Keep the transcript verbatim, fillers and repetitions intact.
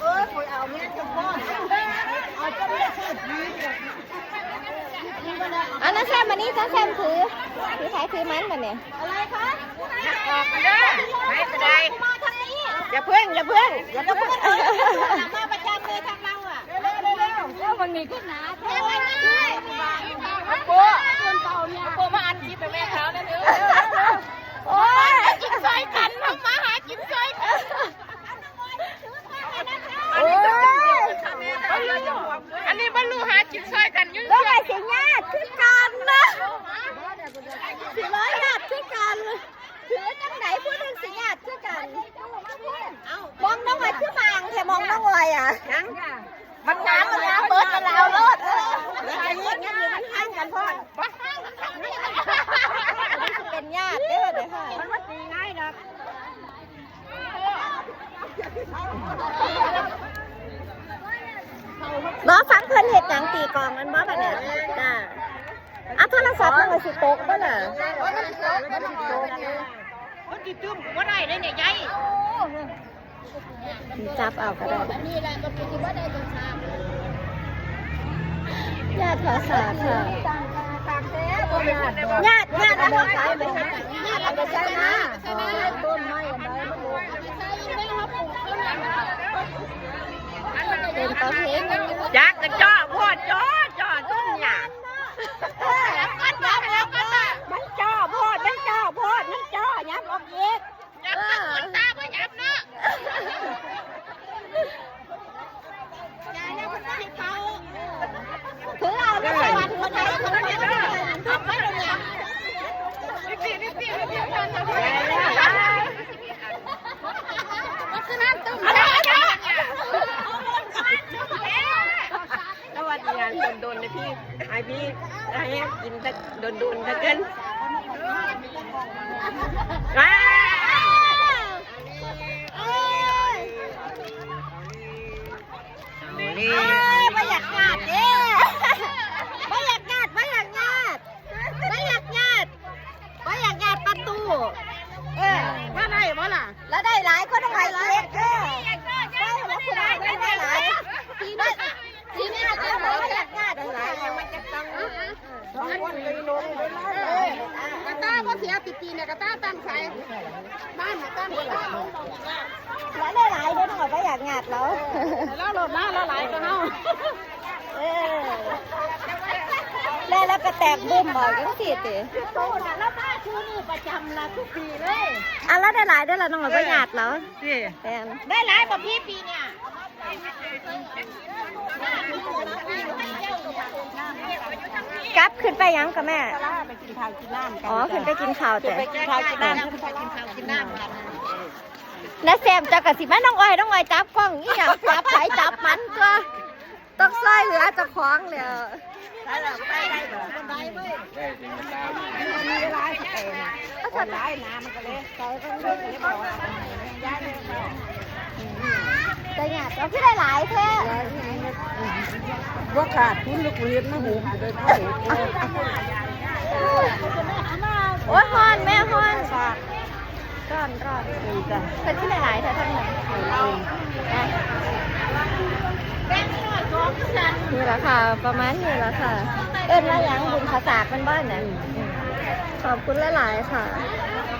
เออข่อยเอาแม่นจังพ่อเอาจนได้พูดดี เอาน้าแซมมานี่ น้าแซมถือ ถือไผถือมันมาเนี่ย อะไรคะ ออกมาเด้อ ไม่เป็นไร มาทางนี้ อย่าเพิ่ง อย่าเพิ่ง อย่าเพิ่ง มาประจำเลยทางเราอ่ะ เร็วๆๆๆ เร็วๆ บางนี้ก็หนาแท้ โอ้โห โอ้โห มาอัดคลิปให้แม่เขาแน่เด้อ โอ้ย กินซอยกัน ทำมาหากินซอยกัน โอ้ย อันนี้บ่รู้หากินซอยกันอยู่ แล้วไงสิญาติคือกันนะ สิร้อยญาติคือกัน ถือจังไหนพูดถึงสิญาติคือกัน มองน้องอ้อยคือบางแท้ มองน้องอ้อยอ่ะ มันงาม มันงาม เปิดมาแล้วโลด เออ มันจะยิ่ง มันห่างกันพ่อ มันเป็นญาติเด้อเด้อค่ะ มันบ่ตีง่ายดอก รอฟังเพิ่นเฮ็ดหยังตีกลองมันบ่บัดเนี่ย จ้า อ่ะ โทรศัพท์มันก็สิตกบ่ล่ะ มันสิตึ้มบ่ได้เลยเนี่ย ยาย จับเอาก็ได้ ญาติภาษาค่ะ ญาติ ญาติ ญาติ ญาติ เอาไปใส่นะ ต้นไม้อันใดมัน เป็นประเพณี จักกะจ้อโพด จ้อ จ้อ ซุ่มเนี่ย มันจ้อโพด มันจ้อโพด มันจ้อ ยับออกอีก ยับตาบ่ยับเนาะ ถือเอา ไม่ใช่วันหัวใจของมัน เอาไปเลยเนี่ย แล้ววันงานโดนๆนะพี่ ไอ้พี่ ไอ้กินแต่โดนๆนะเกิน ว้าว เอ้ย บ่อยากญาติเด้ บ่อยากญาติ บ่อยากญาติ บ่อยากญาติ บ่อยากญาติประตู เออ ว่าได้บ่ล่ะ แล้วได้หลายคนเอาไว้อีก เออ ได้แล้วคุณได้ ได้หลาย ปีนี้ ปีนี้อาจจะบ่อยากญาติหลาย กระต้าบ่เสียติปีเนี่ย กระต้าตั้งใส บ้านน่ะตั้งกระต้า แล้วได้หลายเด้อ น้องก็อยากหยาดแล้ว แล้วโหลดมาแล้วหลายกว่าเฮา เออ แล้ว แล้วก็แตกบึ้มบอกจังซี่ติ โตน่ะ แล้วมาชูนี่ประจำละทุกปีเลย อ่ะ แล้วได้หลายเด้อล่ะ น้องก็อยากหยาดแล้ว สิ แม่น ได้หลายบ่พี่ปีเนี่ย กลับขึ้นไปหยังกับแม่ ไปกินข้าวกินน้ำกัน อ๋อ ขึ้นไปกินข้าว แต่ ไปกินข้าวกินน้ำ ขึ้นไปกินข้าวกินน้ำกัน น้าแซมเจ้าก็สิมา น้องอ้อย น้องอ้อยจับกล้องอีหยัง จับไผจับมันตัว ต้องซอยเหลือเจ้าของแล้ว แต่เนี่ยเราที่ได้หลายแท้ บ่ขาดทุนลูกเรียนมาหุงอยู่เลย โอ้ย ฮ้อน แม่ฮ้อน ร้อนๆ เออจ้ะ เพิ่นคือหลายๆแท้ทั้งนั้นนะ นี่แหละค่ะ ประมาณนี้แหละค่ะ เอิ้นว่าหยัง บุญข้าวสากแม่นบ่น่ะ ขอบคุณหลายๆค่ะ